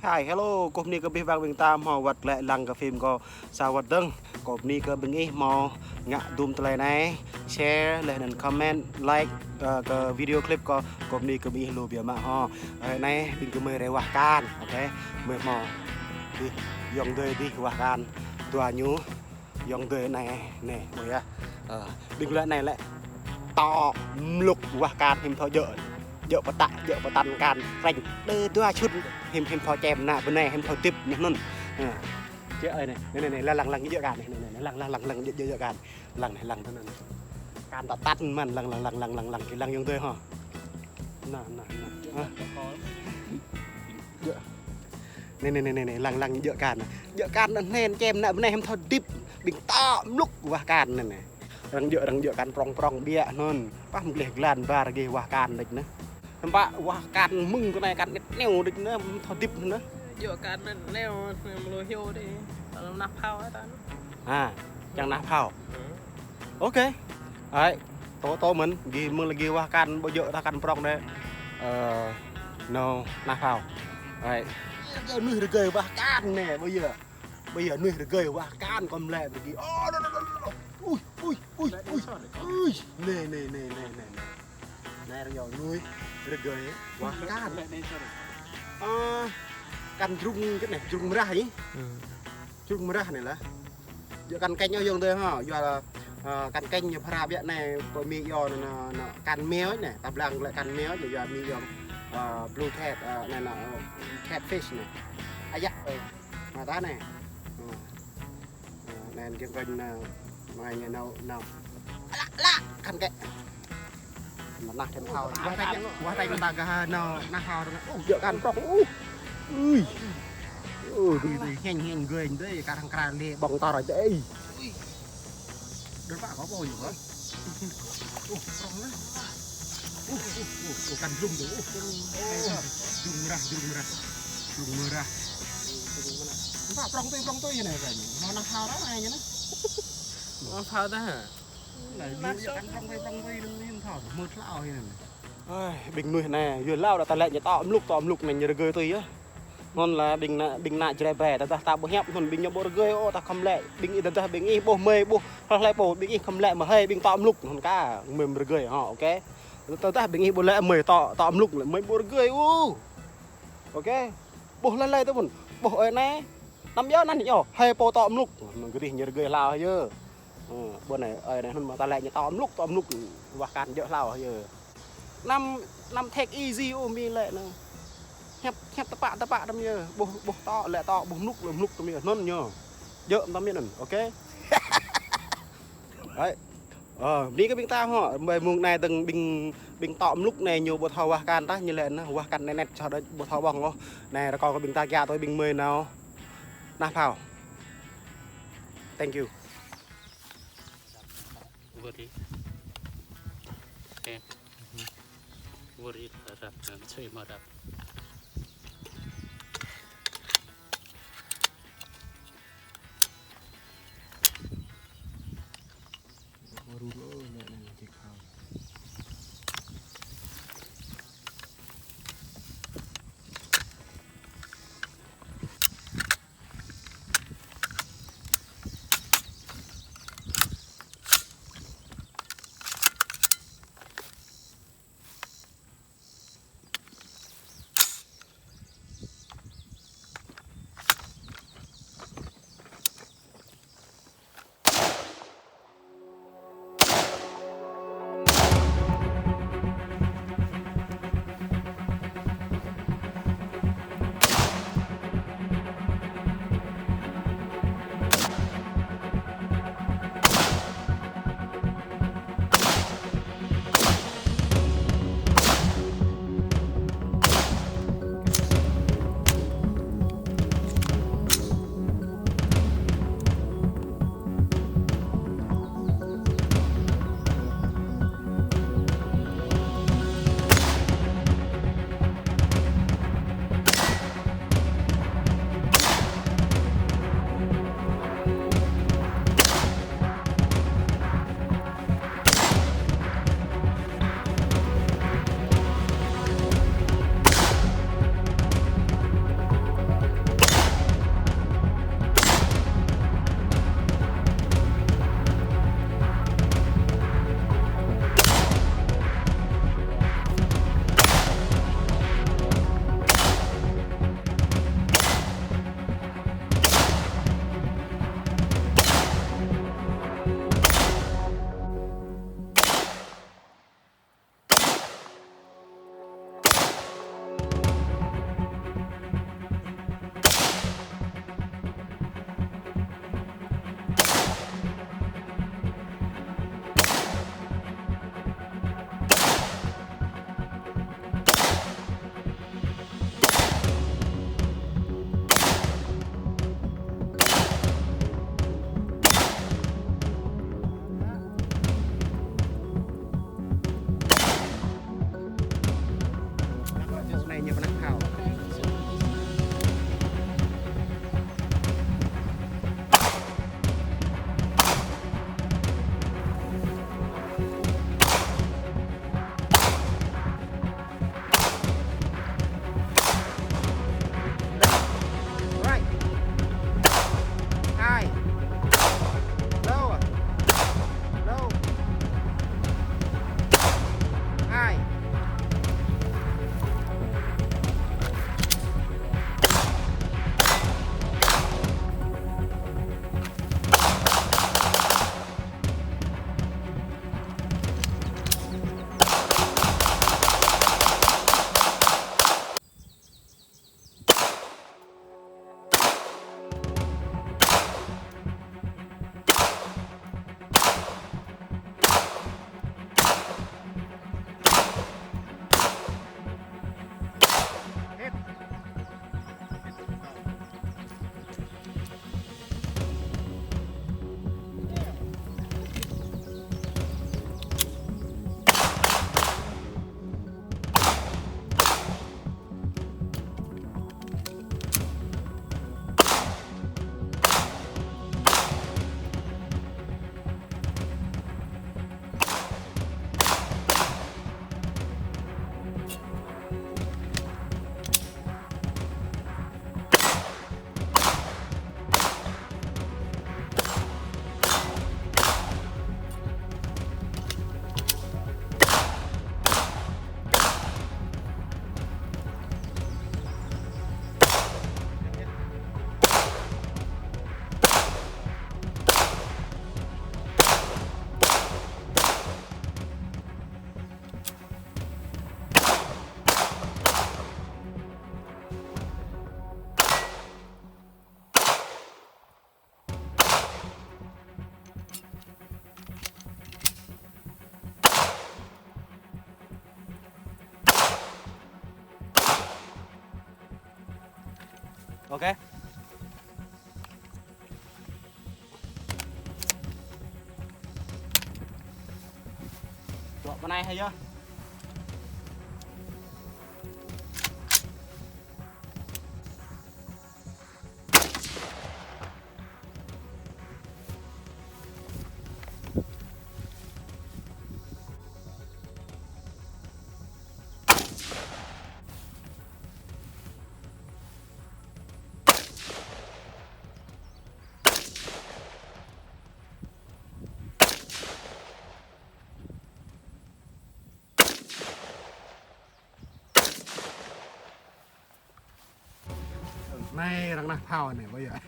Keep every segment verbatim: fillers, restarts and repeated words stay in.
Hi, hello, kâo bơni kơ abih bang ƀing ta hmâo wơ̆t glaĭ lăng kơ phim kâo sa wơ̆t dơ̆ng. Kâo bơni kơ ƀing ih hmâo ngă dum tơlơi anai, share, laih anŭn comment, like, ơ, kơ video clip kâo. Kâo bơni kơ ƀing ih lu biă mă hŏ. Ơ, anai ƀing gơmơi rai wah kan, ok. Gơmơi hmâo dih, ayŏng adơi dih wah kan. Dua ñu, ayŏng adơi anai, anai, ƀuh yơh. Ơ, ƀing lĕ anai lĕ tŏ mlŭk wah kan hiư̆m thâo djơ̆. Djơ̆ pơtă, djơ̆ pơtăn kan, rĕng. Đơ dua čhŭn hiư̆m, hiư̆m thâo čem ană bơnai, hiư̆m thâo hơdip anŭn. Ơ. Či ơi anai, anai, anai, anai, lăng, lăng, lăng, djơ̆ kan anai, anai, anai, lăng, lăng, lăng, lăng, djơ̆, djơ̆, djơ̆ kan. Lăng anai, lăng anŭn anai. Kan tŏ tăn mơ̆n, lăng, lăng, lăng, lăng, lăng, lăng, kơ lăng ayŏng adơi hŏ. Anai, anai, anai. Hă? Djơ̆. Anai, anai, anai, anai, anai, lăng, lăng, djơ̆ kan. Djơ̆ kan anŭn čem ană bơnai hiư̆m thâo hơdip. Ƀing tŏ mlŭk wah kan anai anai. Arăng djơ̆, arăng djơ̆ kan prŏng prŏng biă anŭn. Pah mơgleh glan ƀar gih wah kan đôč anai. Hiư̆m pă wah kan mơ̆ng kơ anai kan anet neo đôč anai, thâo hơdip anŭn anai. Djơ̆ kan anet neo, anai mlô hyu đê. Tơl nah phao ai ta anŭn. Ha, čang nah phao. Hơ. Ok. Ai, tŏ tŏ mơ̆n, gih mơ̆ng lĕ gih wah kan, ƀu djơ̆ tah kan prŏng đê. Ơ, nao nah phao. Ai. Rơgơi, nuih rơgơi wah kan anai, ƀu djơ̆. Ƀu djơ̆ nuih rơgơi wah kan kơ mlĕ ƀing gih. Ơ, đơ, đơ, đơ, đơ. Ui, ui, ui, ui. Ui. Anai, anai, anai, anai, anai, anai. Anai arăng djơ̆ nuih rơgơi wah kan. Ơ, kan jrung kơ anai, jrung mơrah ih. Jrung mơrah anai lah. Djơ̆ kan kênh ayŏng adơi hŏ, yua lah, ơ, kan kênh ñu phara biă anai, pơ Mi yơh anŭn, anŭn, anŭn, kan meo anai, ta blang lĕ kan meo anai, yua Mi yơh, ơ, blue cat, ơ, anai, anŭn, ơ, catfish anai. Ayă, ơ, mă ta anai. Ơ. Ơ, anai kiăng kênh anai, mai ñu nao, nao. Ală, ală, kan kĕ. Mơnah thêm thao. Wah tay, wah tay mơta gah nao, nah thao. Ơ, djơ̆ kan prŏng. Ơ. Ui. Ơ, đi, đi, heng, heng, gơi, đi, ka răng kra lê, ƀơ̆ng tar đê. Ui. Đơn bạc có bồi nhỉ? Ơ, prŏng lah. Ơ, ơ, ơ, ơ, kan jrung tuh. Ơ, jrung mơrah, jrung mơrah. Jrung mơrah. Ơ, prŏng tui, prŏng tui anai kan. Mơnah thao ră anai anai. Mơnah thao ta hă? Lah, ñu djơ̆ kan prŏng tui, prŏng tui, anŭn hiư̆m thâo, mơ̆t hlâo anai. Ai, ƀing nuih anai, yua hlâo đa ta lĕ ñu tŏ mlŭk, tŏ mlŭk anai ñu rơgơi tui yơh. Anŭn lah ƀing ană, ƀing ană Jrai ƀe, tơdah ta ƀu hiăp anŭn ƀing ñu ƀu rơgơi ôh, ta khŏm lĕ, ƀing ih tơdah ƀing ih ƀuh mơi, ƀuh hlơi hlơi pô, ƀing ih khŏm lĕ mơhơi, ƀing tŏ mlŭk anŭn ka, mơi rơgơi hŏ, ok. Tơdah ƀing ih ƀuh lĕ mơi tŏ, tŏ mlŭk lĕ mơi ƀu rơgơi ôh. Ok. Ƀuh hlơi hlơi tơ mơ̆n, ƀuh ơi anai, anăm yơh anăn yơh, hơi pô tŏ mlŭk. Anŭn gơdih ñu rơgơi hlâo yơh. Ơ, ƀuh anai, ơi anai, anŭn mơ̆ ta lĕ ñu tŏ mlŭk, tŏ mlŭk, wah kan djơ̆ hlâo yơh. Anăm, anăm take easy ôh Mi lĕ anŭn. Hiăp, hiăp tơpă, tơpă anŭn yơh. Ƀuh, ƀuh tŏ lĕ tŏ, ƀuh mlŭk lĕ mlŭk anŭn yơh, anŭn yơh. Djơ̆ anŭn Mi anŭn, ok? Đấy. Ơ, bơni kơ ƀing ta hŏ, ƀơi mông anai dơ̆ng ƀing, ƀing tŏ mlŭk anai ñu ƀu thâo wah kan tah, ñu lĕ anŭn, wah kan anet anet čŏh đôč ƀu thâo ƀơ̆ng ôh. Anai rơkâo kơ ƀing ta kiăng tui ƀing mơi nao nah phao. Thank you. Wơr ih. Em. Wơr ih, rap, em, sui mă rap. Ok. Dŏ pơ anai hă yơh. Anai arăng nah phao anai, ƀơi yơh.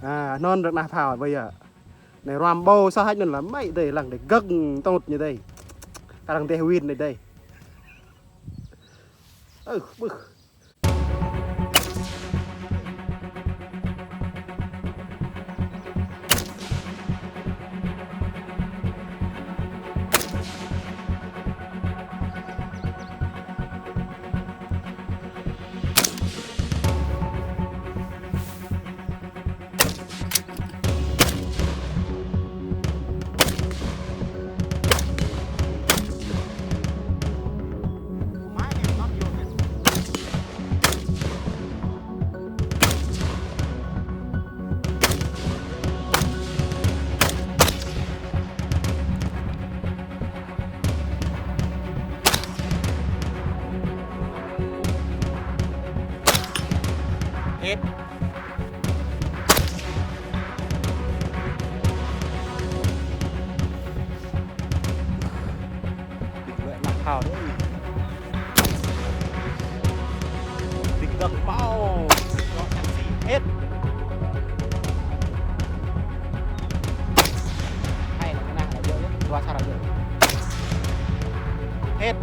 À, anŭn arăng nah phao, ƀơi yơh. Anai ruam ƀâo sa hăč anŭn lă mơ̆ dih, lăng dih gơ̆ng tơnut ñu dih. Arăng dih win anai dih. Ơ, bưh. Hết. Đinh lĕ năk hao đơi. Đinh dơ̆ng ƀâo. Dŏ čang si. Hết. Hai, năk năk lĕ djơ̆, dua sa lĕ djơ̆. Hết.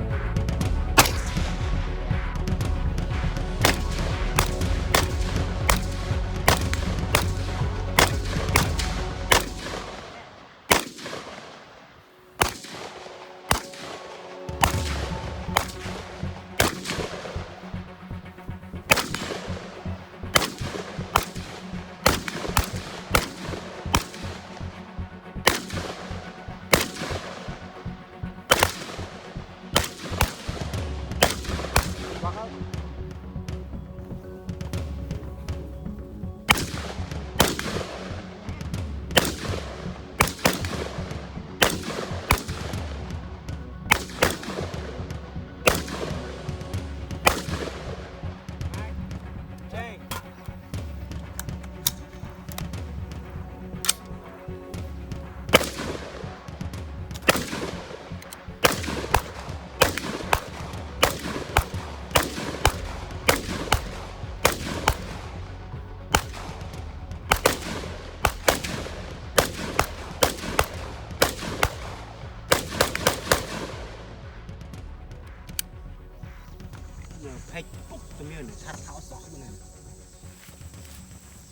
Nơ, phĕč pŭk tơmiơ nơ, sar thâo soh mơ̆n nơ.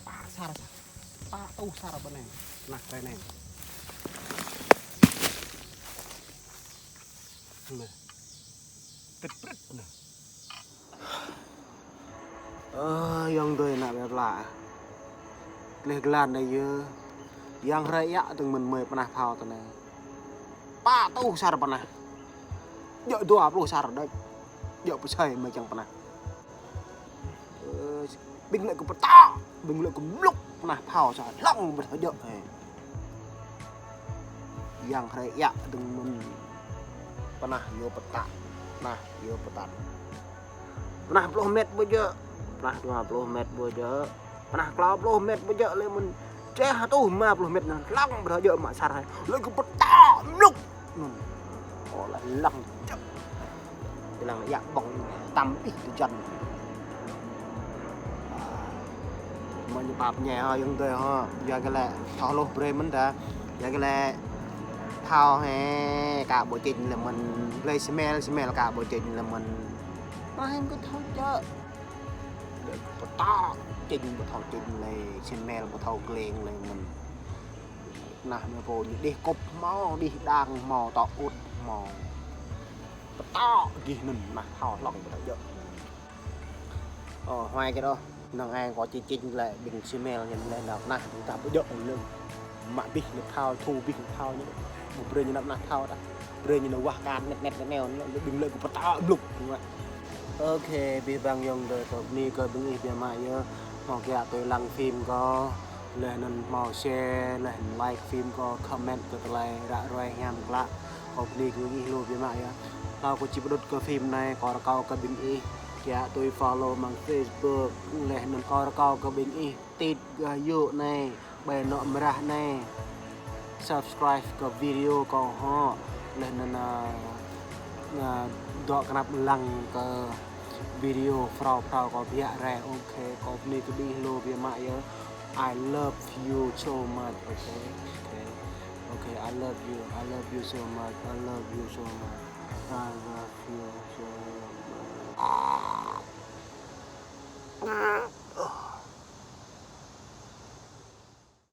Pă sar, pă tuh sar ƀơi anai. Nah, ƀơi anai. Nơ. Tĭt prĭt nơ. Ơ, ayŏng adơi ană ƀe pla. Gleh glan anai yơh. Yang hrơi iă dơ̆ng mơ̆n mơi pơnah phao tơ anai. Pă tuh sar pơnah. Djơ̆ dua pluh sar đôč. Djơ̆ pơsơi mơi kiăng pơnah. Ơ, ƀing lĕ kơ pơtă, ƀing lĕ kơ mlŭk, pơnah phao sa hlŏng ƀu thâo djơ̆ hĕ. Yang hrơi iă dơ̆ng mơ̆n pơnah yua pơtă, pơnah yua pơtă. Pơnah pluh met ƀu djơ̆, pơnah dua pluh met ƀu djơ̆, pơnah klâo pluh met ƀu djơ̆ lĕ mơ̆n. Čeh hơtuh rơma pluh met anŭn hlŏng ƀu thâo djơ̆ mă sar hĕ. Lĕ kơ pơtă mlŭk. Anŭn. Ơ, lăng lăng. Lăng iă ƀơ̆ng tăm ih tơjăn. Mơ̆ ñu pap ñe hă, ayŏng adơi hă. Yua kơ lĕ thâo hluh brơi mơ̆n ta. Yua kơ lĕ thâo hĕ, ka ƀu čĭnh lĕ mơ̆n. Lĕ smel, smel ka ƀu čĭnh lĕ mơ̆n. Mă hĕ kơ thâo čă. Lĕ pơtă čĭnh ƀu thâo čĭnh lĕ, smel ƀu thâo glêng lĕ mơ̆n. Nah, mơi pô ñu đih kŭp hmâo, đih đang hmâo, tŏ ŭt hmâo. Pơtă gih anŭn, nah, thâo hlŏng pơtă djơ̆. Ơ, huai kơ đó. Năng ai kơ čih čih lĕ ƀing Gmail ñu lĕ nao nah, ƀing ta ƀu djơ̆ lĕ. Mă abih lĕ thâo, thu abih lĕ thâo ñu. Ƀu brơi ñu nao nah thâo ta. Brơi ñu nao wah kan net net net neo, lĕ ƀing lĕ kơ pơtao bluk. Ok, abih bang ayŏng adơi, kâo bơni kơ ƀing ih biă mă yơh. Hmâo kiăng tui lăng phim kâo, laih anŭn hmâo share, laih anŭn like phim kâo, comment kơ tơlơi ră ruai hiam klă. Kâo bơni kơ ƀing ih lu biă mă yơh. Hlâo kâo či pơđŭt kơ phim anai, kâo rơkâo kơ ƀing ih kiăng tui follow amăng Facebook, laih anŭn kâo rơkâo kơ ƀing ih tit gah yŭ anai, ƀơi anŏ mơrah anai. Subscribe kơ video kâo hŏ, laih anŭn, ơ, ơ, dŏ kơnăp lăng kơ video phrâo phrâo kâo biă rai. Ok, kâo bơni kơ ƀing ih lu biă mă yơh. I love you so much. Ok, ok. Ok, I love you. I love you so much. I love you so much.